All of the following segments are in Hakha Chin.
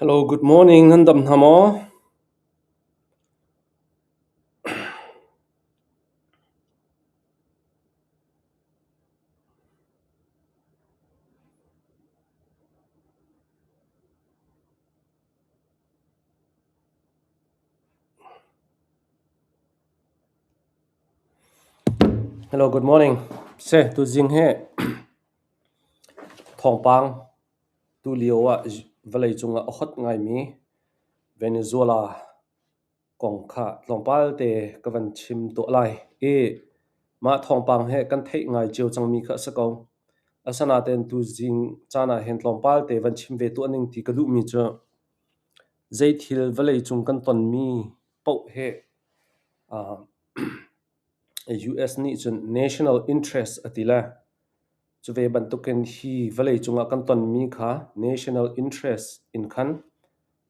Hello, good morning. Nan dam hna maw? Hello, good morning. Se, tuzing he thawngpang tulio ah vawleicung ah a hot ngaimi Venezuela kong kha tlawmpal te ka van chim tuah lai i mah thawngpang he kan theih ngai cio cangmi kha a si ko. Asinain tuzing caan ah hin tlawmpal te van chim ve tuah ning ti ka duhmi cu zeithil vawleicung kan tonmi paoh hi US nih cun national interest a ti le cu ve bantukin hi vawleicung ah kan tonmi kha national interest in khan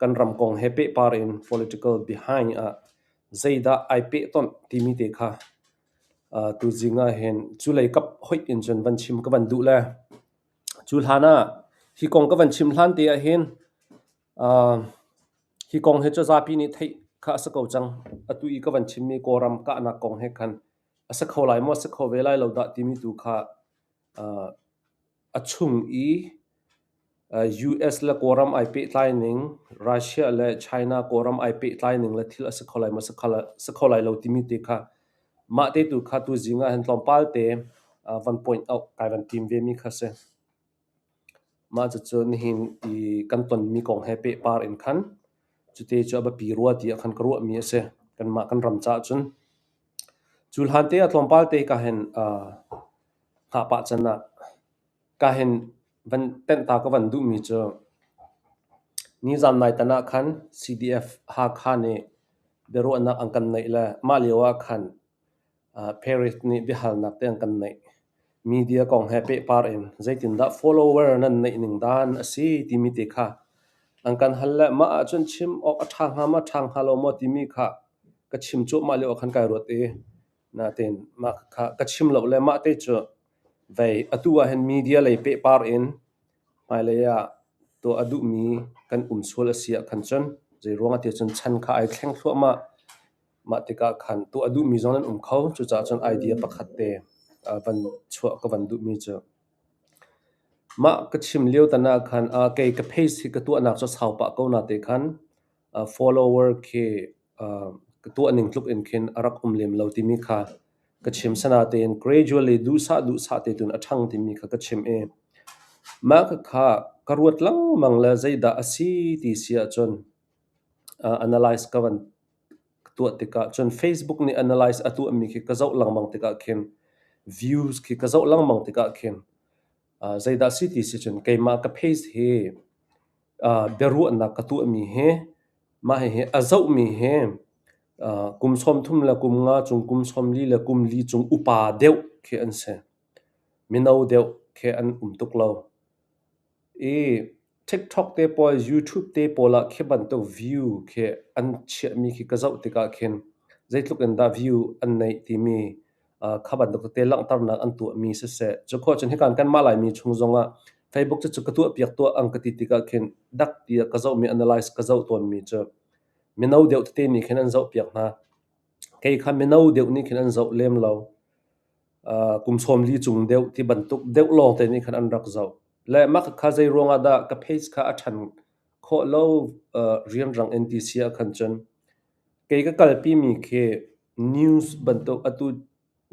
kan ram kong he pehpar in political behind ah zeidah ai pehtonh timi te kha tuzing ah hin cu lei kap hoih in cun van chim ka van duh le cu hlan ah hi kong ka van chim hlan te ah hin hi kong hi cu zapi nih theih kha a si ko cang. Atu i ka van chimmi Kawlram kahnak kong he khan a si kho lai maw, a si kho ve lai lo dah timi tu kha a chung i US le Kawlram ai pehtlai ning, Russia le China Kawlram ai pehtlai ning le thil a si kho lai maw, si kho lai lo timi te kha mah te tu kha tuzing ah hin tlawmpal te van point out kai van tim ve mi kha si. Mah cucu nihin i kan tonmi kong he pehpar in khan cute cu a biapi rua tiah khan ka ruahmi a si. Kanmah kan ram caah cun. Cu hlan te ah tlawmpal te ka hin hngah pah can ah ka hin van tenh ta ka van duhmi cu nizan nai tan ah khan CDF Hakha nih biaruahnak an kan neih le mah lio ah khan Paris nih biahalnak te an kan neih. Media kong he pehpar in zeitindah follower nan neih ning dan a si timi te kha an kan hal le mah ahcun chim awk a ṭha hnga maw ṭha hnga lo maw timi kha ka chim cuahmah lio ah khan kai ruat i natein mah kha ka chim lo le mah te cu vei atu ah hin media lei pehpar in hmailei ah tuah a duhmi kan um sual a si ah khan cun zeiruang ah ti cun chan kha ai thleng thluahmah. Mah tikah khan tuah a duhmi zong nan um kho. Cucaah cun idea pakhat te van chuah ka van duhmi cu mah ka chim lio tan ah khan kei ka page hi ka tuahnak cu sau pah ko na te khan follower khi ka tuah ning tluk in khin a rak um lem lo timi kha ka chim. Sanatein gradually duhsah duhsah te tun a ṭhang timi kha ka chim i mah khakha ka ruat lengmang le zeidah a si ti si ahcun analyze ka van tuah tikah cun Facebook nih analyze a tuahmi khi ka zoh lengmang tikah khin views khi ka zoh lengmang tikah khin zeidah si ti si cun keimah ka page hi biaruahnak ka tuahmi hi mah hihi a zohmi hi kum 30 le kum nga cung kum 40 le kum li cung upa deuh khi an si. Mino deuh khi an um tuk lo. I TikTok te pawl, YouTube te pawl ah khi bantuk view khi an chiahmi khi ka zoh tikah khin zeitluk in dah view an neih timi kha bantuk tete langhternak an tuahmi siseh, cu khawh cun hikan kanmah Laimi chung zongah Facebook cucu ka tuahpiak tuah ang ka ti tikah khin dak tiah ka zohmi analyze ka zoh tawnmi cu mino deuh tete nih khin an zohpiak hna. Kei kha mino deuh nih khin an zoh lem lo. Kum 40 cung deuh ti bantuk deuh lawngte nih khan an rak zoh. Le mah kha zei ruangah dah ka page kha a ṭhan khawh lo rianrang in ti si ah khan cun kei ka kalpimi khi news bantuk atu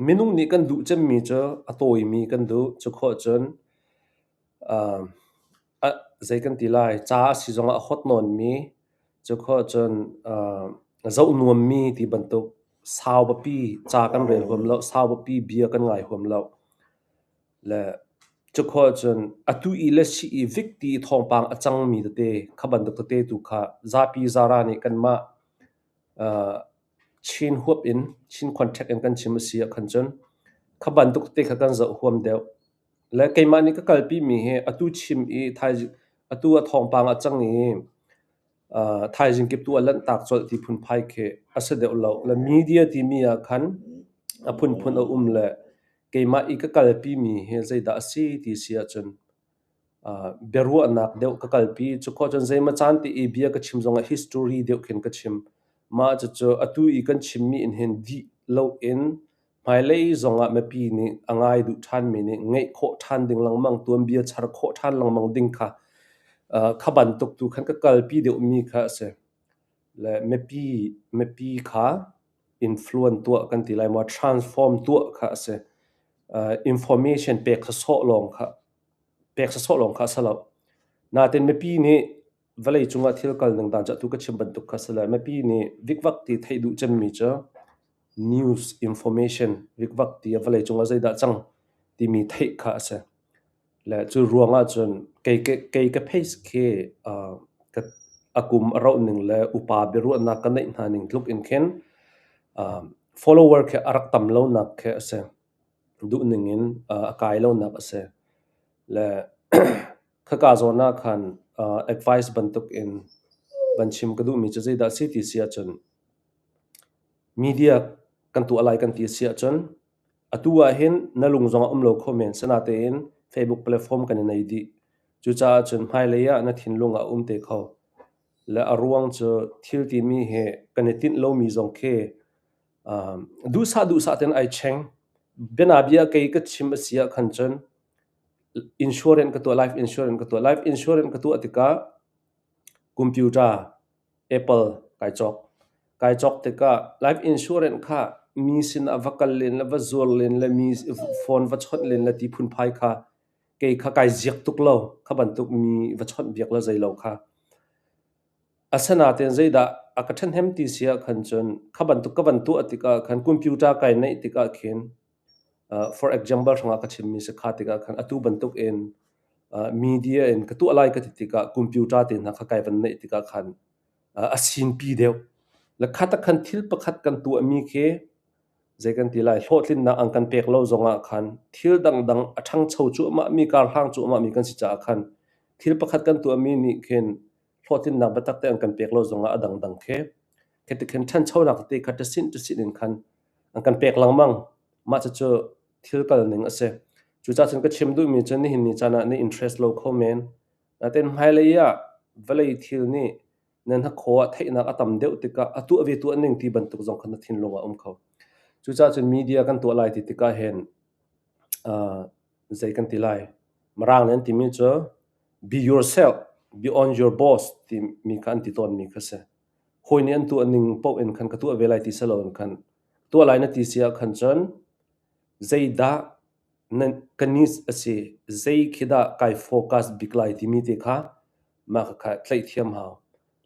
minung nih kan duh cemmi cu a tawimi kan duh. Cu khawh cun zei kan ti lai ca a si zongah a hot nawnmi cu khawh cun zoh nuammi ti bantuk sau biapi ca kan rel huam lo, sau biapi bia kan ngai huam lo. Le Cukhua cun atu i le si i vik ti i thawngpang a cangmi tete kha bantuk tete tu kha zapi zara nih kanmah Chin huap in, Chin contact in kan chim a si ahkhan cun kha bantuk tete kha kan zoh huam deuh. Le keimah nih ka kalpi mi hi atu chim i thaizing atu a thawngpang a cang i thaizing kip tu a lanhtak colh ti phunphai khi a si deuh lo. Le media timi ah khan a phunphun a um le keimah i ka kalpi mi hi zeidah a si ti si ahcun biaruahnak deuh ka kalpi. Cukhua cun zeimaw caan te i bia ka chim zongah history deuh khin ka chim. Mah cucu atu i kan chimmi in hin dih loin hmailei zongah mipi nih a ngai duh ṭhanmi nih ngeih khawh ṭhan ding lengmang, tuanbia char khawh ṭhan lengmang ding kha kha bantuk tu khan ka kalpi deuhmi kha a si. Le mipi kha influence tuah kan ti lai maw, transform tuah kha a si. Information pek sawsawh lawng kha pek sawsawh lawng kha a si lo. Nain mipi nih vawleicung ah thil kal ning dan cu atu ka chim bantuk kha a si le mipi nih vikvak ti theih duh cemmi cu news information vikvak ti ah vawleicung ah zeidah cang timi theih kha a si. Le cu ruang ahcun kei ka page khi a kum a rauh ning le upa biaruahnak ka neih hna ning tluk in khin follower khi a rak tam lonak khi a si. Duhning in a kai lonak a si. Le khaka zawn ah khan advice bantuk in van chim ka duhmi cu zeidah a si ti si ahcun media kan tuah lai kan ti a si ahcun atu ahhin na lung zong a um lo kho men. Sinain Facebook platform kan i nei dih. Cucaah cun hmailei ah na thinlung ah a um te kho. Le a ruang cu thil timi hi kan i tinh lomi zong khi duhsah duhsah tein ai cheng. Bianabia kei ka chim a si ahkhan cun insurance ka tuah, life insurance ka tuah. Life insurance ka tuah tikah computer Apple kai cawk. Kai cawk tikah life insurance kha mi sinah va kal len le va zuar len le mi phone va chawnh len le ti phunphai kha kei kha kai ziak tuk lo. Kha bantuk mi va chawnhbiak le zei lo kha. Asinain zeidah a ka ṭhahnem ti si ahkhan cun kha bantuk ka van tuah tikah khan computer kai neih tikah khin for example hrangah ka chimmi si kha tikah khan atu bantuk in media in ka tuah lai ka ti tikah computer te hna kha kai van neih tikah khan a sinpi deuh. Le kha tak khan thil pakhat kan tuahmi khi zei kan ti lai hlawhtlinnak an kan pek lo zongah khan thil dangdang a ṭhangcho cuahmahmi karhlang cuahmahmi kan si caah khan thil pakhat kan tuahmi nih khin hlawhtlinnak biatak te an kan pek lo zongah a dangdang khi khi khin ṭhanchonak tete kha ṭasin ṭasin in khan an kan pek lengmang. Mah cucu thil kal ning a si. Cucaah cun ka chim duhmi cu nihin ni caan ah na interest lo kho men. Nain hmailei ah vawlei thil nih nan hnakhaw ah theihnak a tam deuh tikah a tuah ve tuah ning ti bantuk zong kha na thinlung ah a um kho. Cucaah cun media kan tuah lai ti tikah hin zei kan ti lai? Mirang nih an timi cu be yourself, be on your boss timi kha an ti tawnmi kha si. Hawi nih an tuah ning paoh in khan ka tuah ve lai ti si loin khan tuah lai na ti si ahkhan cun zeidah na ka needs a si, zei khi dah kai focus bik lai timi te kha mah khakha tlaih thiam hau.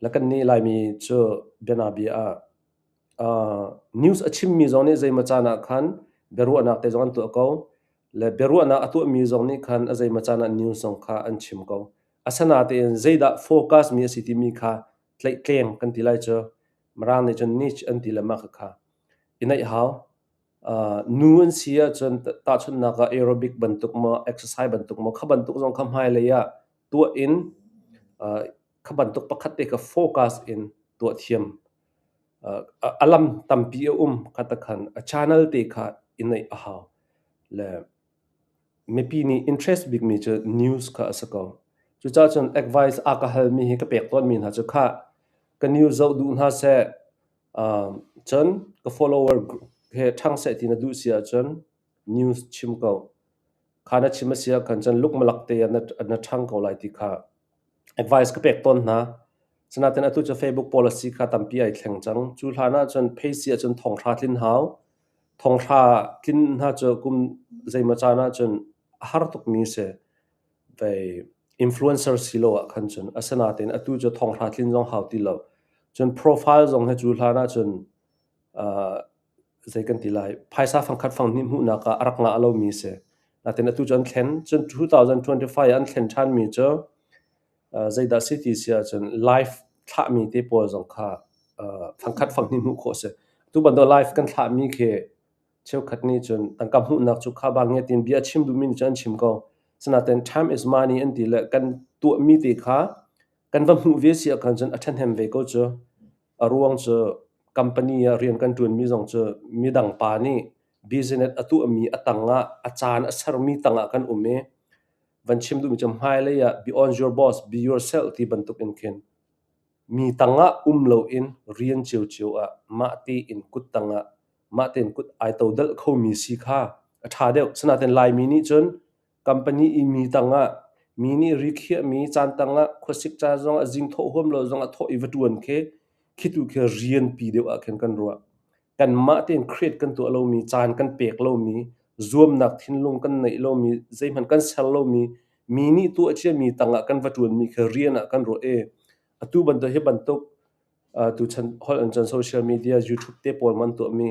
Le kannih Laimi cu bianabia ah news a chimmi zong nih zeimaw caan ah khan biaruahnak te zong an tuah ko. Le biaruahnak a tuahmi zong nih khan a zeimaw caan ah news zong kha an chim ko. Asinain zeidah focus mi a si timi kha tlaihtleng kan ti lai cu. Mirang nih cun niche an ti le mah khakha i neih hau. Nu an si ahcun tahchunhnak ah aerobic bantuk maw, exercise bantuk maw, kha bantuk zong kha hmailei ah tuah in kha bantuk pakhat te kha focus in tuah thiam. A lam tampi a um kha ta khan a channel te kha i neih a hau. Le mipi nih interest bikmi cu news kha a si ko. Cucaah cun advice a ka halmi hi ka pek tawnmi hna cu khah ka news zoh duh hna seh, cun ka follower he ṭhang seh ti na duh si ahcun news chim ko. Kha na chim a si ahkhan cun lukmalak te ah na ṭhang ko lai ti kha advice ka pek tawn hna. Sinain atu cu Facebook policy kha tampi ai thleng cang. Cu hlan ahcun phei ahcun thonghra tlin hau. Thonghra tlin hna cu kum zeimaw caan ahcun a har tukmi si. Vei influencer si lo ah khan cun asinain atu cu thonghra tlin zong hau ti lo. Cun profile zong hi cu hlan ahcun zei kan ti lai phaisa fangkhat fanghnih hmuhnak ah a rak ngah lomi si. Natin atu cu an thlen. Cun 2025 ah an thlen ṭhanmi cu zeidah si ti si ahcun live thlahmi te pawl zong kha fangkhat fanghnih hmuh khawh a si. Tu bantuk live kan thlahmi khi cheukhat nih cun tangka hmuhnak cu kha bang nge tiin bia chim duhmi nih cun an chim ko. Sinain time is money an ti le kan tuahmi te kha kan va hmuh ve si ahkhan cun a ṭhahnem ve ko cu. A ruang cu company ah rian kan ṭuanmi zong cu midang pa nih business a tuahmi a tangah a caan a sermi tangah kan um i van chim duhmi cu hmailei ah be on your boss, be yourself ti bantuk in khin mi tangah um loin rian ciocio ah mah tein kut tangah mah tein kut ai todalh khomi si kha a ṭha deuh. Sinain Laimi nih cun company i mi tangah mi nih ri khiahmi caan tangah khuasik caan zongah zing thawh huam lo zongah thawh i va ṭuan khi khitu khi rianpi deuh ah khin kan ruah. Kanmah tein create kan tuah lomi, caan kan pek lomi, zuamnak thinlung kan neih lomi, zeihmanh kan ser lomi, mi nih tuah ciami tangah kan va ṭuanmi khi rian ah kan ruah i atu bantuk hi bantuk tuchan holh in cun social media, YouTube te pawl man tuahmi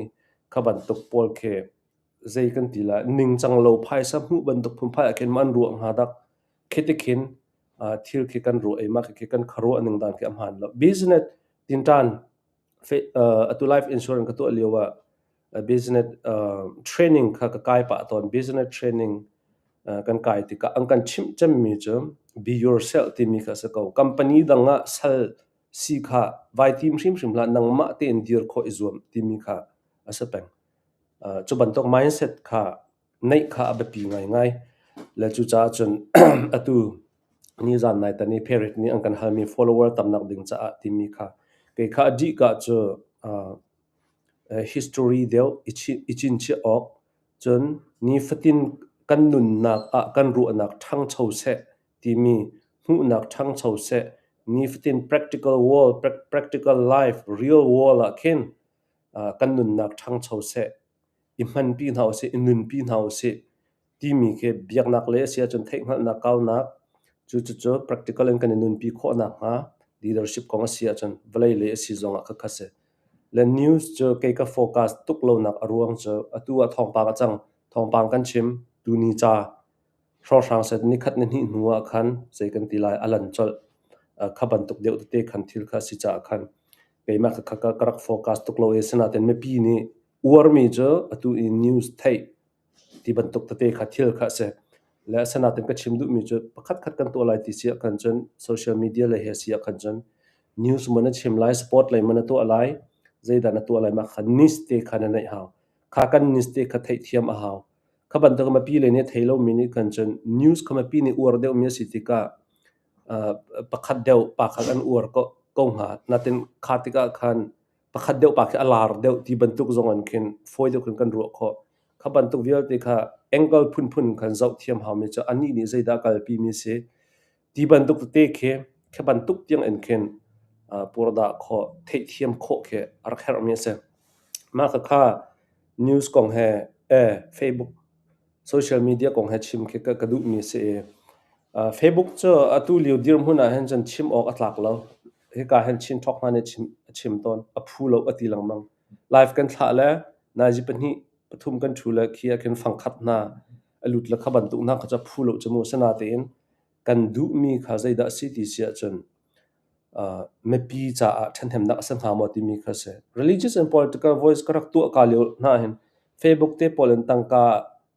kha bantuk pawl khi zei kan ti lai ningcang lo phaisa hmuh bantuk phunphai ah khin ma an ruah hnga dak. Khi ti khin thil khi kan ruah i mah khi kan khuaruah ning dan khi a hmaan lo. Business tinṭan atu life insurance ka tuah lio ah business training kha ka kai pah tawn. Business training kan kai tikah an kan chimh cemmi cu be yourself timi kha a si ko. Company dang ah sal si kha vai tim hrimhrim hlah, nangmah tein dir khawh i zuam timi kha a si peng. Cu bantuk mindset kha neih kha a biapi ngaingai. Le cucaah cun atu nizan nai tan i Perit nih an kan halmi follower tamnak ding caah timi kha kei kha a dih ka cu history deuh i cinchiah awk cun nifatin kan nunnak ah kan ruahnak ṭhangcho seh timi hmuhnak ṭhangcho seh nifatin practical world practical life real world ah khin kan nunnak ṭhangcho seh i hmanpi hna usih, i nunpi hna usih timi khi biaknak lei a si ahcun theihhngalhnak kaunak cucu practical in kan i nunpi khawh nakhnga leadership kong a si ahcun vawlei lei a si zongah khakha si. Le news cu kei ka focus tuk lonak a ruang cu atu ah thawngpang a cang. Thawngpang kan chim tuni ca hrawnghrang set nikhat ni hnih hnu ah khan zei kan ti lai a lan colh. Kha bantuk deuh tete khan thil kha a si caah khan keimah kha ka rak focus tuk lo i asinain mipi nih uarmi cu atu i news theih ti bantuk tete kha thil kha a si. Le asinain ka chim duhmi cu pakhatkhat kan tuah lai ti si ahkhan cun social media lei he si ahkhan cun news maw na chim lai, sport lei maw na tuah lai, zeidah na tuah lai mah kha niche te kha na neih hau. Kha kan niche te kha theihthiam a hau. Kha bantuk mipi lei nih thei lomi nih khan cun news kha mipi nih uar deuhmi a si tikah pakhat deuh pa kha an uar ko hnga. Natin kha tikah khan pakhat deuh pa khi a lar deuh ti bantuk zong in khin fawi deuh khin kan ruah khawh. Kha bantuk vialte kha angle phunphun khan zoh thiam haumi cu anih nih zeidah a kalpi mi si ti bantuk tete khi khi bantuk tiang in khin purdah khawh, theihthiam khawh khi a rak herhmi a si. Mah khakha news kong he Facebook social media kong he chim khi ka duhmi a si i Facebook cu atu lio dirhmun ah hin cun chim awk a tlak lo. Hika hin Chin Talk hna nih a chim tawn. A phu lo a ti lengmang. Live kan thlah le nazi pahnih pathum kan ṭhu le khi ah khin fangkhat hna a lut le kha bantuk hna kha cu a phu lo cu mu. Asinain kan duhmi kha zeidah a si ti si ahcun mipi caah ṭhahnemnak a si hnga maw timi kha a si. Religious and political voice ka rak tuah ka lio hna hin Facebook te pawl in tangka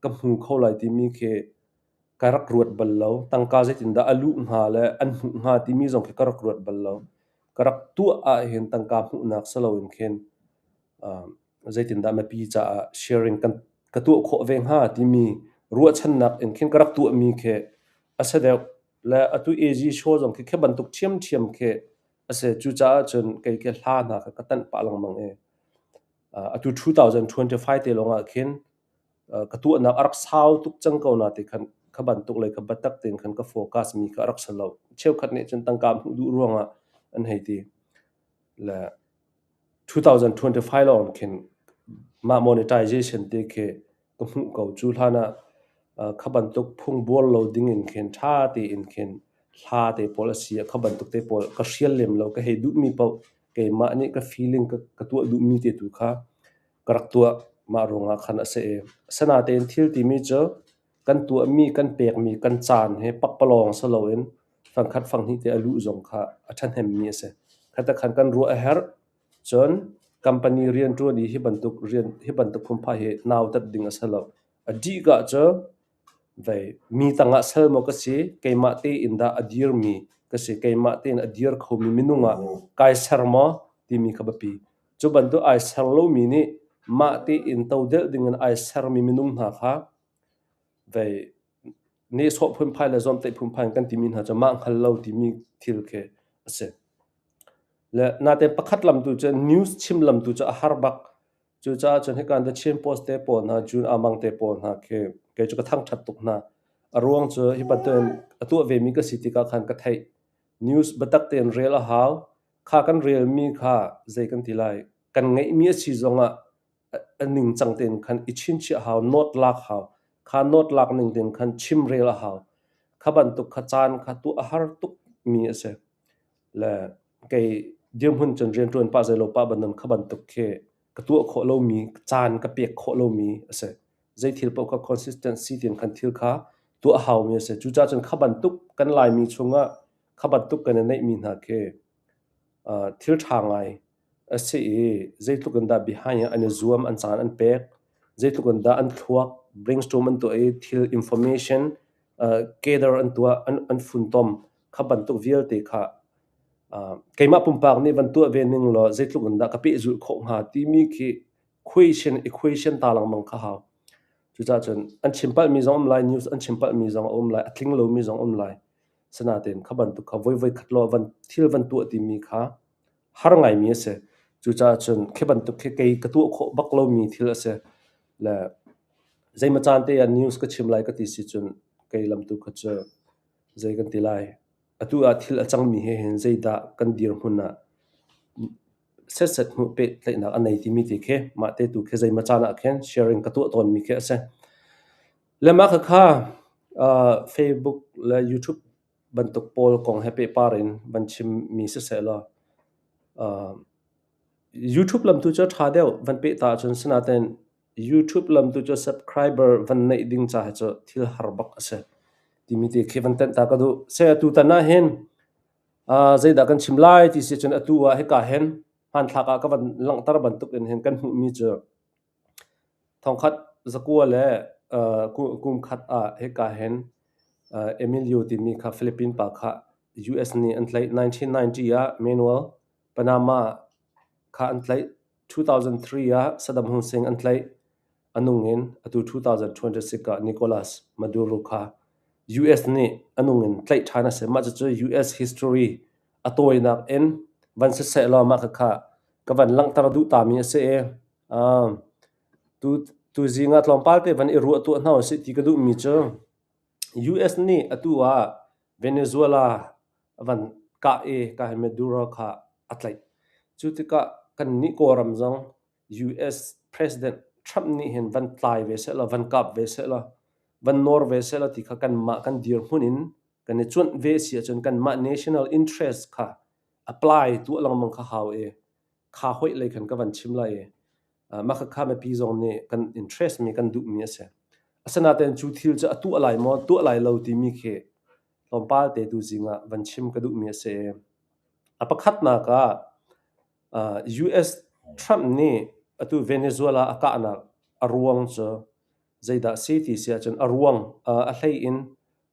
ka hmu kho lai timi khi ka rak ruat bal lo. Tangka zeitindah a luh hnga le an hmuh hnga timi zong khi ka rak ruat bal lo. Ka rak tuah ahhin tangka hmuhnak si loin khin zeitindah mipi caah sharing kan ka tuah khawh ve hnga timi ruahchannak in khin ka rak tuahmi khi a si deuh. Le atu AG show zong khi khi bantuk ṭhiamṭhiam khi a si. Cucaah cun kei khi hla hna kha ka tanh pah lengmang i atu 2025 te lawng ah khin ka tuahnak a rak sau tuk cang ko na ti khan kha bantuk lei kha biatak tein khan ka focus mi kha a rak si lo. Cheukhat nih cun tangka hmuh duh ruangah an hei ti. Le 2025 lawng khin mah monetization te khi ka hmuh ko. Cu hlan ah kha bantuk phung buar lo ding in khin ṭha tein khin hla te pawl a si ah kha bantuk te pawl ka hrial lem lo. Ka hei duhmi paoh keimah nih ka feeling ka tuah duhmi te tu kha ka rak tuah. Mah ruangah khan a si i asinain thil timi cu. Kan tuahmi, kan pekmi kan caan he pakpalawng si loin fangkhat fanghnih te a luh zong kha a ṭhahnemmi a si. Khata khan kan ruah a herh. Cun company rianṭuan i hi bantuk rian hi bantuk phunphai hi nautat ding a si lo. A dih cu vei mi tangah sal maw ka si, keimah tein dah a dirmi ka si, keimah tein a dir khomi minung ah kai ser maw timi kha biapi. Cu bantuk ai ser lomi nih mah tein todelh dingin ai sermi minung hna kha vei nehsawh phunphai le zuamtaih phunphai in kan timi hna cu mah hngal lo timi thil khi a si. Le natein pakhat lam tu cu news chim lam tu cu a har bak. Cucaah cun hika The Chin Post te pawl hna, June Amang te pawl hna khi kei cu ka thangṭhat tuk hna. A ruang cu hi bantukin a tuah vemi ka si tikah khan ka theih. News biatak tein rel a hau. Kha kan relmi kha zei kan ti lai, kan ngeihmi a si zongah a ningcang tein khan i chinchiah hau, note lak hau. Kha note lak ning tein khan chimrel a hau. Kha bantuk kha caan kha tuah a har tukmi a si. Le kei dirhmun cun rianṭuan pah zeilo pah bantuk kha bantuk khi ka tuah khawh lomi, caan ka pek khawh lomi a si. Zei thil paoh kha consistency tein khan thil kha tuah a haumi a si. Cucaah cun kha bantuk kan Laimi chungah kha bantuk kan i neihmi hna khi thil ṭha ngai a si i zeitluk in dah behind ah an i zuam, an caan an pek, zeitluk in dah an thluak brainstorm an tuah i thil information gather an tuah, an funtom kha bantuk vialte kha keimah pumpak nih van tuah ve ning law zeitluk in dah ka pehzulh khawh hnga timi khi question equation ta lengmang kha hau. Cucaah cun an chim palhmi zong um lai, news an chim palhmi zong a um lai, a tling lomi zong um lai. Sinain kha bantuk kha voi khat law van thil van tuah timi kha har ngaimi a si. Cucaah cun khi bantuk khi kei ka tuah khawh bak lomi thil a si. Le zeimaw caan te ah news ka chim lai ka ti si cun kei lam tu kha cu zei kan ti lai. Atu ah thil a cangmi he hin zeidah kan dirhmun ah setset hmuh pehtlaihnak a nei timi ti khi mah te tu khi zeimaw caan ah khin sharing ka tuah tawnmi khi a si. Le mah khakha Facebook le YouTube bantuk pawl kong he pehpar in van chimmi siseh law YouTube lam tu cu a ṭha deuh van peh ta ahcun sinain YouTube lam tu cu subscriber van neih ding ca hi cu thil har bak a si timi te khi van tenh ta ka duh. Se atutan ah hin zeidah kan chim lai ti si cun atu ah hika hin hmanthlak ah ka van langhter bantuk in hin kan hmuhmi cu Thongkhat zakua le kum khat ah hika hin Emilio timi kha Philippine pa kha US nih an tlaih. 1990 ah Manuel Panama kha an tlaih. 2003 ah Saddam Hussein an tlaih. A nung in atu 2026 ah Nicolas Maduro kha US nih a nung in tlaih ṭhan a si. Mah cucu US history a tawinak in van siseh law mah khakha ka van langhter duh tami a si i Tuzing ah tlawmpal te van i ruah tuah hna usih ti ka duhmi cu US nih atu ah Venezuela a van kah i ka hi Maduro kha a tlaih. Cu tikah kannih Kawlram zong US President Trump nih hin van tlai ve sehlaw, van kap ve sehlaw, van nawr ve sehlaw ti kha kanmah kan dirhmun in kan i cuanh ve si ahcun kanmah national interest kha apply tuah lengmang kha hau i kha hoih lei khan ka van chim lai i mah khakha mipi zong nih kan interest mi kan duhmi a si. Asinain cu thil cu a tuah lai maw tuah lai lo timi khi tlawmpal te tu zing ah van chim ka duhmi a si. A pakhatnak ah US Trump nih atu Venezuela a kahnak a ruang cu zeidah si ti si ahcun a ruang a hlei in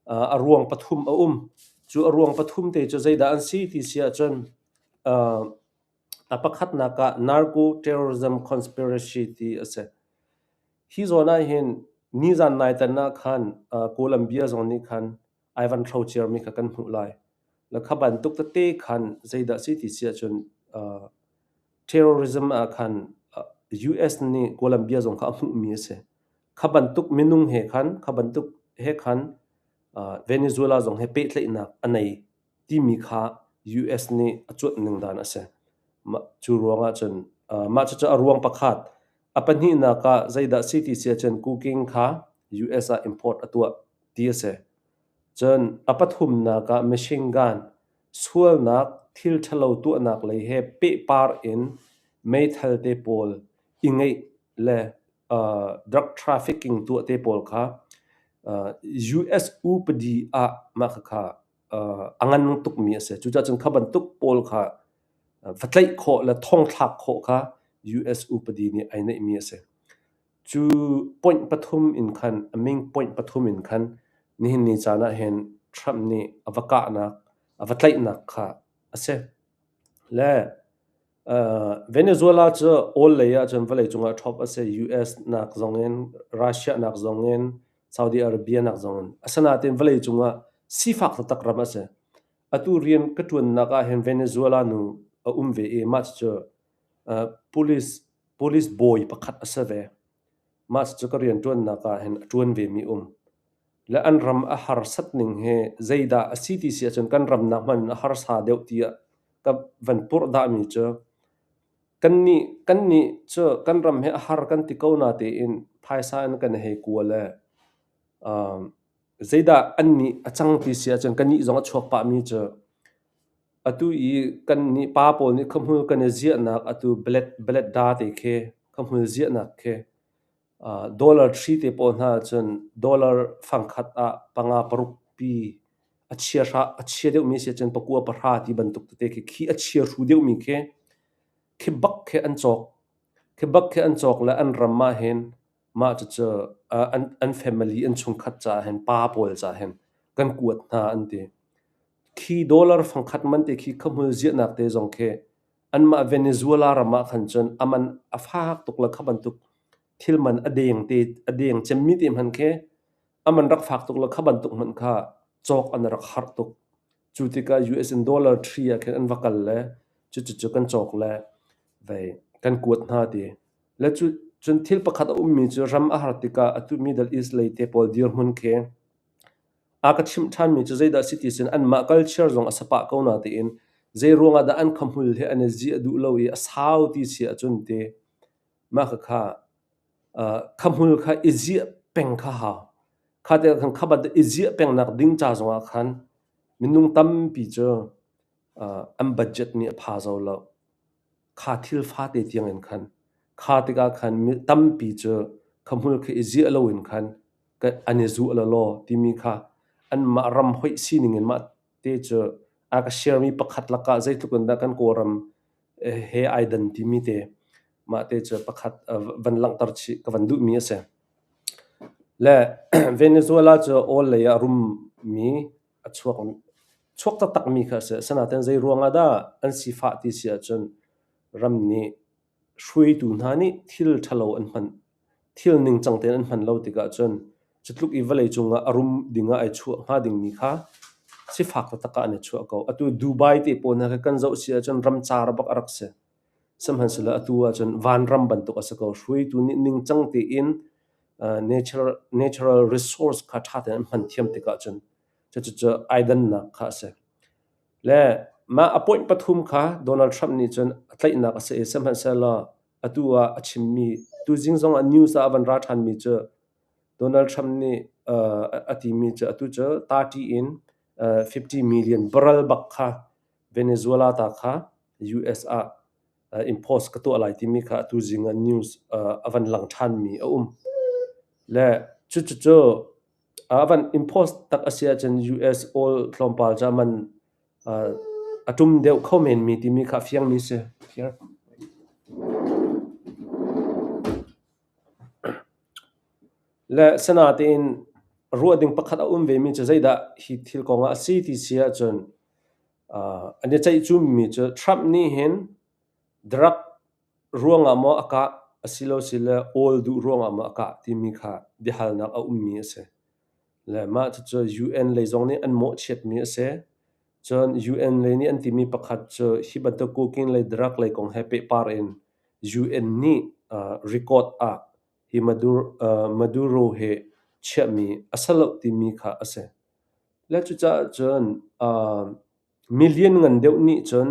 a ruang pathum a um. Cu a ruang pathum te cu zeidah an si ti si ahcun a pakhatnak ah narco-terrorism conspiracy ti a si. Hi zawn ah hin nizan naitan ah khan Colombia zong nih khan ai van hrociarmi kha kan hmuh lai. Le kha bantuk tete khan zeidah si ti si ahcun terrorism ah khan US nih Colombia zong kha a hmuhmi a si. Kha bantuk minung he khan, kha bantuk he khan Venezuela zong he pehtlaihnak a nei timi kha US nih a cuanh ning dan a si. Cu ruangah cun mah cucu a ruang pakhat. A pahnihnak ah zeidah si ti si ahcun cooking kha US ah import a tuah ti a si. Cun a pathumnak ah machine gun sualnak thil ṭhalo tuahnak lei he pehpar in meithal te pawl i ngeih le drug trafficking tuah te pawl kha. US upadi ah mah khakha a ngan tukmi a si. Cucaah cun kha bantuk pawl kha va tlaih khawh le thongthlak khawh kha US upadi nih ai neihmi a si. Cu point pathum in khan, a ming point pathum in khan nihin ni caan ah hin Trump nih a va kahnak, a va tlaihnak kha a si. Le Venezuela cu oil lei ahcun vawleicung ah top a si. US nak zong in, Russia nak zong in, Saudi Arabia nak zong in. Asinain vawleicung ah sifak taktak ram a si. Atu rian ka ṭuannak ah hin Venezuela nu a um ve i mah cucu police bawi pakhat a si ve. Mah cucu ka rianṭuannak ah hin a ṭuan vemi um. Le an ram a harsat ning hi zeidah a si ti si ahcun kan ram nak hmanh in a harsa deuh tiah ka van purhdahmi cu kannih cu kan ram hi a har kan ti ko natein phaisa in kan hei kua le zeidah annih a cang ti si ahcun kannih zong a chuak pahmi cu atu i kannih pa pawl nih khahmul kan i ziahnak atu belet da te khi khahmul ziahnak khi dollar hri te pawl hna ahcun dollar fangkhat ah panga paruk pi a chia hra a chia deuhmi si ahcun pakua pahra ti bantuk tete khi khi a chia hru deuhmi khi khi bak khi an cawk. Khi bak khi an cawk le an ram ah hin mah cucu an family an chungkhat caah hin pa pawl caah hin kan kuat hna an ti. Khi dollar fangkhat man te khi khahmul ziahnak te zong khi anmah Venezuela ram ah khan cun a man a fak tuk le kha bantuk thil man a deng te a deng cemmi te hmanh khi a man rak fak tuk le kha bantuk hmanh kha cawk an rak harh tuk. Cu tikah US in dollar tree ah khin an va kal le cucucu kan cawk le vei kan kuat hna ti. Le cu cun thil pakhat a ummi cu ram a har tikah atu Middle East lei te pawl dirhmun khi a ka chimh ṭhanmi cu zeidah a si ti sin anmah culture zong a sa pah ko natein zei ruangah dah an khahmul hi an i ziah duh lo i a sau ti si ahcun ti mah khakha khahmul kha i ziah peng kha hau. Kha tikah khan kha bantuk i ziah pengnak ding ca zongah khan minung tampi cu an budget nih a pha zo lo. Kha thil fate tiang in khan kha tikah khan mi tampi cu khahmul khi i ziah loin khan an i zuah lawlaw timi kha anmah ram hoih sining in mah te cu a ka share-mi pakhat lakah zeitluk in dah kan Kawlram he ai dan timi te mah te cu pakhat van langhter chih ka van duhmi a si. Le Venezuela cu oil lei ah rummi a chuak chuak taktakmi kha a si. Asinain zei ruangah dah an sifah ti si ahcun ram nih hruaitu hna nih thil ṭhalo an hman, thil ningcang tein an hman lo tikah cun cutluk i vawleicung ah a rum ding ah ai chuah hnga dingmi kha sifak taktak ah an i chuah ko. Atu Dubai te pawl hna khi kan zoh si ahcun ramcar bak a rak si. Sihmanhsehlaw atu ahcun vanram bantuk a si ko. Hruaitu nih ningcang tein natural resource kha ṭha tein an hman thiam tikah cun cucu ai dannak kha a si. Le mah a point pathum kha Donald Trump nih cun a tlaihnak a si i sihmanhsehlaw atu ah a chimmi tuzing zong ah news ah a van ra ṭhanmi cu Donald Trump nih a timi cu atu cu 30 in 50 million barrel bak kha Venezuela ta kha US ah impose ka tuah lai timi kha atu zing ah news a van lang ṭhanmi a um. Le cucucu a van impose tak a si ahcun US oil tlawmpal cu a man a ṭum deuh kho menmi timi kha a fiangmi si. Le sinatein ruah ding pakhat a um vemi cu zeidah hi thil kong ah a si ti si ahcun an i ceihcummi cu Trump nih hin drug ruangah maw a kah asilosile awl duh ruangah maw a kah timi kha biahalnak a ummi a si. Le mah cucu UN lei zong nih an mawhchiatmi a si. Cun UN lei nih an timi pakhat cu hi bantuk cocaine le drug lei kong he pehpar in UN nih record ah hi Maduro he chiahmi a si lo timi kha a si. Le cucaah cun million ngan deuh nih cun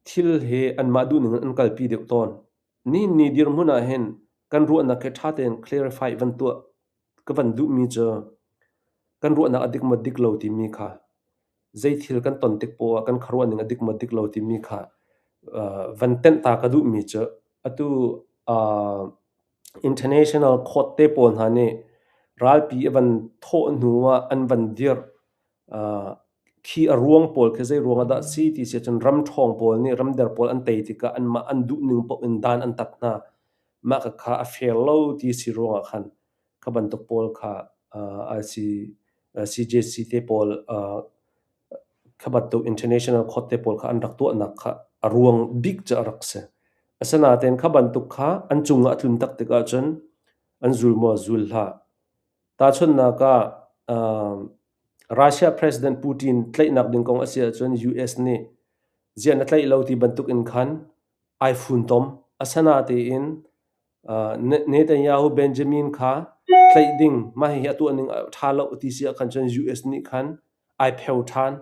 thil hi anmah duhning in an kalpi deuh tawn. Nihin ni dirhmun ah hin kan ruahnak hi ṭha tein clarify van tuah ka van duhmi cu kan ruahnak a dik maw dik lo timi kha zei thil kan ton tik poah ah kan khuaruahning a dik maw dik lo timi kha van tenh ta ka duhmi cu atu international court te pawl hna nih Ralpi a van thawh hnu ah an van dirh. Khi a ruang pawl khi zei ruang ah dah si ti si ahcun ram ṭhawng pawl nih ramder pawl an tei tikah anmah an duh ning paoh in dan an tat hna. Mah khakha a fair lo ti si ruangah khan kha bantuk pawl kha IC, CJC te pawl kha bantuk international court te pawl kha an rak tuahnak kha a ruang bik cu a rak si. Asinain kha bantuk kha an cungah a tlun tak tik ahcun an zul maw zul hlah. Tahchunhnak ah Russia President Putin tlaihnak ding kong a si ahcun US nih ziah na tlaih lo ti bantuk in khan ai funtom. Asinain Netanyahu Benjamin kha tlaih ding mah hihi a tuah ning a ṭha lo ti si ahkhan cun US nih khan ai pheo ṭhan,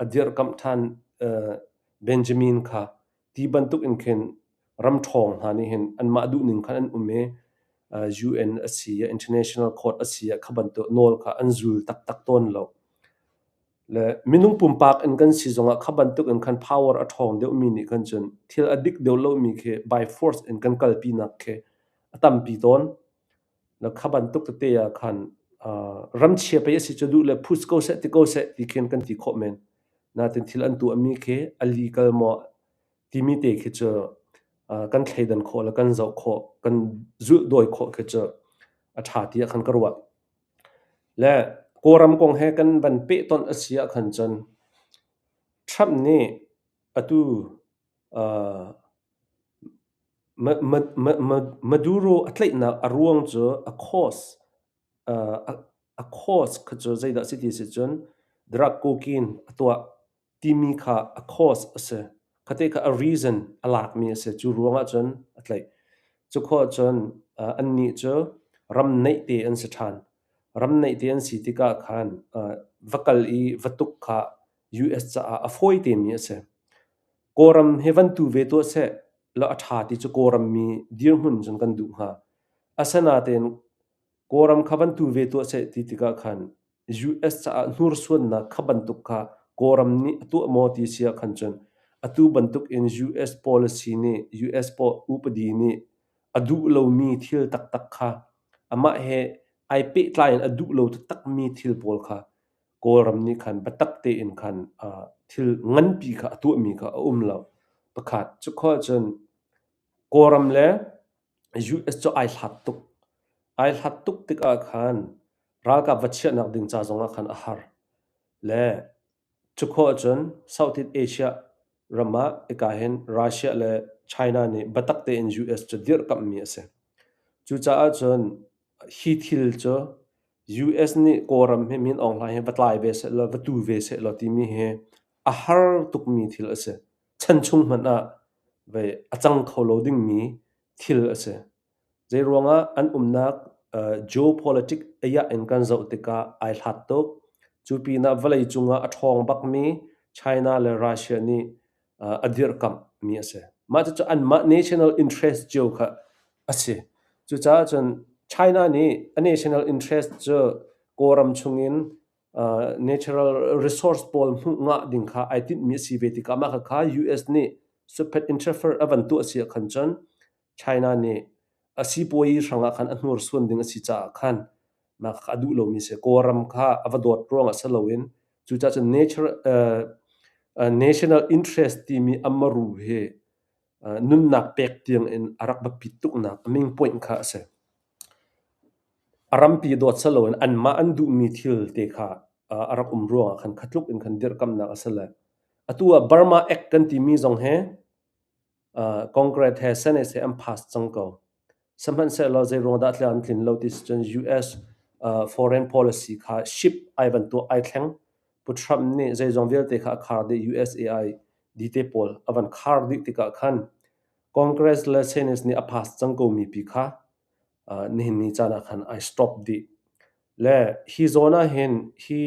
a dirhkamh ṭhan Benjamin kha ti bantuk in khin ram ṭhawng hna nih hin anmah duhning khan an um i UN a si ah International Court a si ah kha bantuk nawl kha an zul taktak tawn lo. Le minung pumpak in kan si zongah kha bantuk in khan power a ṭhawng deuhmi nih khan cun thil a dik deuh lomi khi by force in kan kalpinak khi a tampi tawn. Le kha bantuk tete ah khan ramchia pei a si cu duh le phus ko seh ti ko seh ti khin kan ti khawh men. Nain thil an tuahmi khi a legal maw timi te khi cu kan thleidan khawh le kan zoh khawh, kan zulhdawi khawh khi cu a ṭha tiah khan ka ruah. Le Kawlram kong he kan van pehtonh a si ahkhan cun Trump nih atu Maduro a tlaihnak a ruang cu a cause a cause kha cu zeidah a si ti si cun drug cocaine a tuah timi kha a cause a si. Khate kha a reason a lakmi a si. Cu ruangah cun a tlaih. Cu khawh cun annih cu ram neih te an si ṭhan. Ram neih te an si tikah khan va kal i va tuk kha US caah a fawi temi a si. Kawlram hi van tu ve tuah seh law a ṭha ti cu Kawlram mi dirhmun cun kan duh hnga. Asinain Kawlram kha van tu ve tuah seh ti tikah khan US caah hnursuannak kha bantuk kha Kawlram nih a tuah maw ti si ahkhan cun atu bantuk in US policy nih US upadi nih a duh lomi thil taktak kha amah he ai pehtlai in a duh lo taktakmi thil pawl kha Kawlram nih khan biatak tein khan thil nganpi kha a tuahmi kha a um lo. Pakhat cu khawh cun Kawlram le US cu ai hlat tuk. Ai hlat tuk tikah khan ralkap va chiahnak ding ca zongah khan a har. Le cu khawh ahcun Southeast Asia ram ah hika hin Russia le China nih biatak tein US cu dirhkamhmi a si. Cucaah cun hi thil cu US nih Kawlram hi Min Aung Hlaing hi va tlai ve sehlaw, va tu ve sehlaw timi hi a har tukmi thil a si. Chan chung hmanh ah vei a cang kho lo dingmi thil a si. Zeiruangah an umnak geopolitic ayah in kan zoh tikah ai hlat tuk. Cu pinah vawleicung ah a ṭhawng bakmi China le Russia nih a dirhkamhmi a si. Mah cucu anmah national interest cio kha a si. Cucaah cun China nih a national interest cu Kawlram chungin natural resource pawl hmuh ngah ding kha ai tinhmi a si ve tikah mah khakha US nih suphet interfere a van tuah si ahkhan cun China nih a sipuayi hrangah khan a hnursuan ding a si caah khan mah kha a duh lomi a si. Kawlram kha a va dawt ruangah si loin cucaah cun national interest timi a maru hi nunnak pek tiang in a rak biapit tuknak a main point kha a si. A rampi dawt si loin anmah an duhmi thil te kha a rak um ruangah khan kha tluk in khan dirhkamnak a si le atu ah Burma Act kan timi zong hi Congress he Senate he an pass cang ko. Sihmanhsehlaw zeiruang dah tla an tlin lo ti si cun US foreign policy kha ship ai van tuah ai thleng. Pu Trump nih zeizong vialte kha a khar dih USAID te pawl a van khar dih tikah khan Congress le Senate nih a pass cang ko mi pi kha nihin ni caan ah khan ai stop dih. Le hi zawn ah hin hi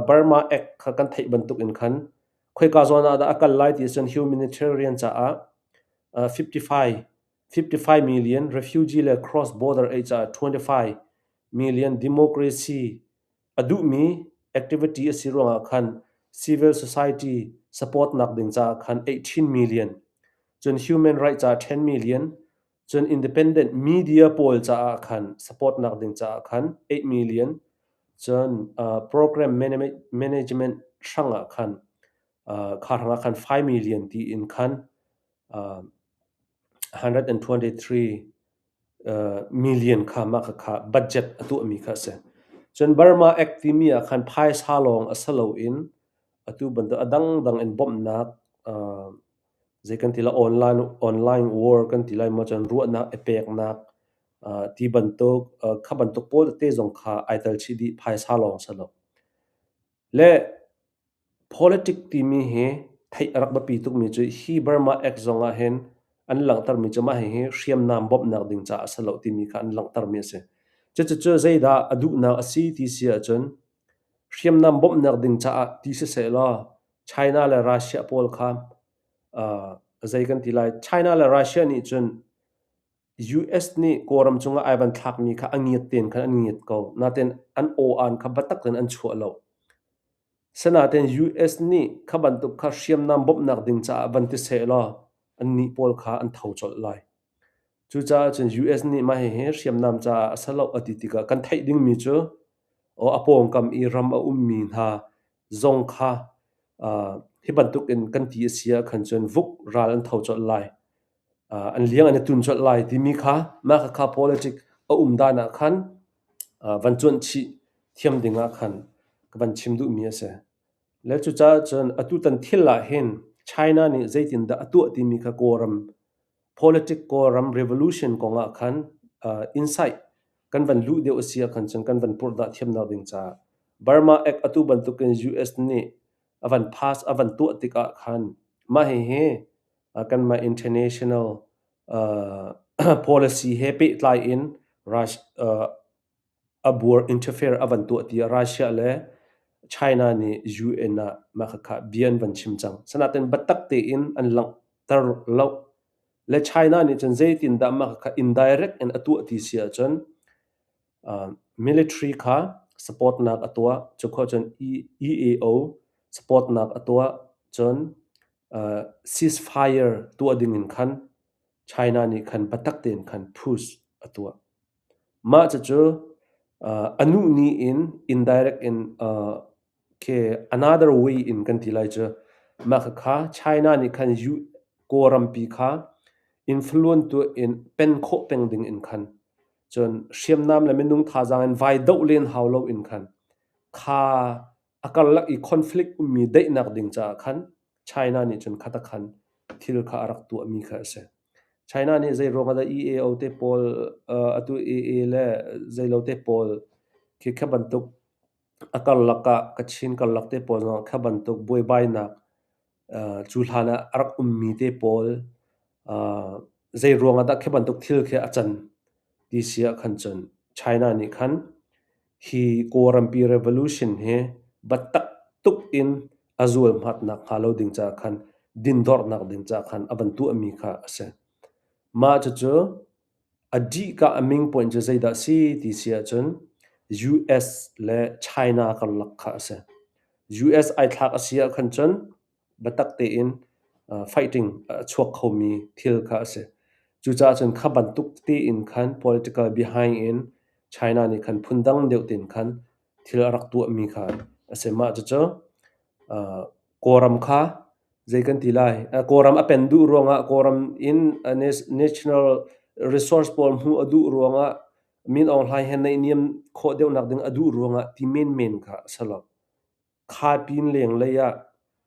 Burma Act kha kan theih bantuk in khan khoika zawn ah dah a kal lai ti cun humanitarian caah 55 million refugee le cross border aid caah 25 million democracy a duhmi activity a si ruangah khan civil society support nak ding caah khan 18 million cun human right caah 10 million. Cun independent media pawl caah khan support nak ding caah khan 8 million. Cun program management hrangah khan kha hrangah khan 5 million tiin khan 123 million kha mah kha budget a tuahmi kha a si. Cun Burma Act timi ah khan phaisa lawng a si loin atu bantuk a dangdang in bawmhnak zei kan ti lai online war kan ti lai maw cun ruahnak i peknak ti bantuk kha bantuk pawl tete zong kha ai tel chih dih phaisa lawng si lo. Le politic timi hi theih a rak biapi tukmi cu hi Burma Act zong ah hin an langhtermi cu mah hihi hriamnam bawmhnak ding caah a si lo timi kha an langhtermi a si. Cucu zeidah a duhnak a si ti si ahcun hriamnam bawmhnak ding caah ti siseh law China le Russia pawl kha zei kan ti lai China le Russia nih cun US nih Kawlram cungah ai van thlakmi kha a ngiat tein khan an ngiat ko. Nain an aw-an kha biatak in an chuah lo. Sinain US nih kha bantuk kha hriamnam bawmhnak ding caah van ti seh law annih pawl kha an tho colh lai. Cucaah cun US nih mah hihi hriamnam caah a si lo a ti tikah kan theih dingmi cu a pawngkam i ram a ummi hna zong kha hi bantuk in kan ti a si ahkhan cun vuk ral an tho colh lai. An liang an i tun colh lai timi kha mah khakha politic a um dan ah khan van cuanh chih thiam ding ah khan ka van chim duhmi a si. Le cucaah cun atutan thil ah hin China nih zeitindah a tuah timi kha Kawlram politic Kawlram revolution kong ah khan insight kan van luh deuh a si ahkhan cun kan van purhdah thiamnak ding caah Burma Act atu bantukin US nih a van pass a van tuah tikah khan mah hihi kanmah international policy he pehtlai in a buar interfere a van tuah tiah Russia le China nih UN ah mah khakha bia an van chim cang. Sanaten biatak tein an langhter lo. Le China nih cun zeitindah mah khakha indirect in a tuah ti si ahcun military kha support nak a tuah. Cu khawh cun EAO support nak a tuah. Cun ceasefire tuah ding in khan China nih khan biatak tein khan push a tuah. Mah cucu a nuh ni in indirect in ke another way in kan ti lai cu mah khakha China nih khan Kawlrampi kha influence tuah in pen khawh peng ding in khan cun hriamnam le minung thazaang in vai doh len hau lo in khan kha a karlak i conflict ummi daihnak ding caah khan China nih cun khat a khan thil kha a rak tuahmi kha a si. China nih zei ruangah dah EAO te pawl atu AA le zeilo te pawl khi kha bantuk a karlak ah Kachin karlak te pawl zong kha bantuk buaibainak cu hlan ah a rak ummi te pawl zei ruangah dah khi bantuk thil khi a can ti si ah khan cun China nih khan hi Kawlrampi revolution hi biatak tuk in a zualhmatnak hnga lo ding caah khan dindorhnak ding caah khan a van tuahmi kha a si. Mah cucu a dihka a ming point cu zeidah a si ti si ahcun US le China karlak kha a si. US ai thlak a si ahkhan cun biatak tein fighting a chuak khomi thil kha a si. Cucaah cun kha bantuk tein khan political behind in China nih khan phundang deuh tein khan thil a rak tuahmi kha a si. Mah cucu Kawlram kha zei kan ti lai Kawlram a pen duh ruangah Kawlram in national resource pawl hmuh a duh ruangah Min Aung Hlaing he naihniam khawh deuhnak ding a duh ruangah ti menmen kha a si lo. Kha pin lenglei ah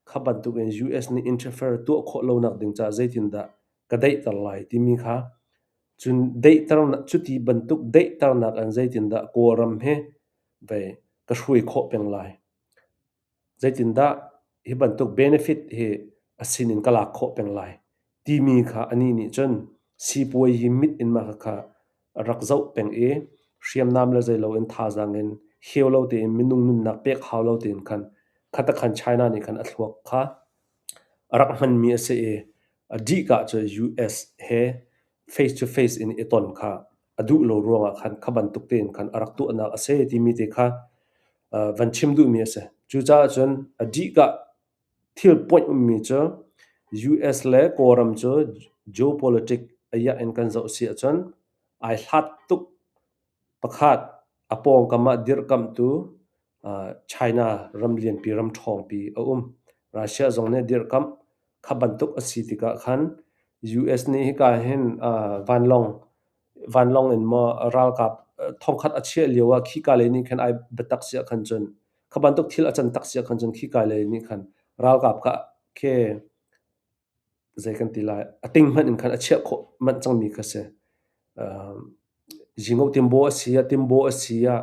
kha bantukin US nih interfere tuah khawh lonak ding caah zeitindah ka daihter lai timi kha cun daihter cuti bantuk daihternak in zeitindah Kawlram hi vei ka hruai khawh peng lai. Zeitindah hi bantuk benefit hi a sinin ka lak khawh peng lai timi kha anih nih cun sipuai hi mit in mah khakha a rak zoh peng i hriamnam le zeilo in thazaang in heu lo tein minung nunnak pek hau lo tein khan khatakhan China nih khan a thluak kha a rak hmanmi a si i a dihka cu US he face to face in i ton kha a duh lo ruangah khan kha bantuk tein khan a rak tuahnak a si timi te kha van chim duhmi a si. Cucaah cun a dihka thil point ummi cu US le Kawlram cu geopolitic. a in kan zoh si ahcun ai hlat tuk. Pakhat, a pawngkam ah dirhkamhtu China ram lianpi ram ṭhawngpi a um. Russia zong nih dirhkamh. Kha bantuk a si tikah khan US nih hika hin vanlawng vanlawng in maw ralkap thongkhat a chiah lio ah khika lei nih khan ai biatak si ahkhan cun kha bantuk thil a can tak si ahkhan cun khika lei nih khan ralkap kha khi zei kan ti lai a ting hmanh in khan a chiah khawh manh cangmi kha si. Zingo timbaw a si ah, timbaw a si ah,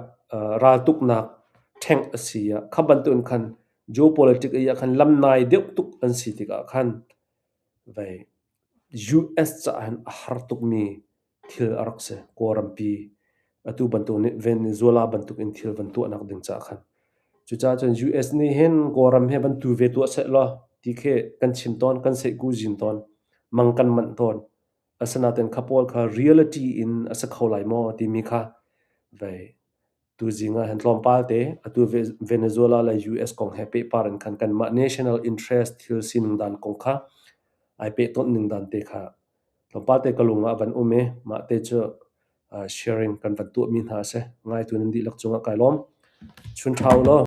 raltuknak ṭhengh a si ah, kha bantuk in khan geopolitic i ah khan lamnai deuh tuk an si tikah khan vei US caah hin a har tukmi thil a rak si. Kawlrampi atu bantuk nih Venezuela bantuk in thil van tuahnak ding caah khan. Cucaah cun US nih hin Kawlram hi van tu ve tuah seh law ti khi kan chim tawn, kan seihku zin tawn, mang kan manh tawn. Asinain kha pawl kha reality in a si kho lai maw timi kha vei tuzing ah hin tlawmpal te atu Venezuela le US kong he pehpar in khan kanmah national interest thil sining dan kong kha ai pehtonh ning dan te kha tlawmpal te ka lung ah van um i mah te cu sharing kan van tuahmi hna a si. Ngaitu nan dihlak cungah kai lawm. Chun ṭha u law.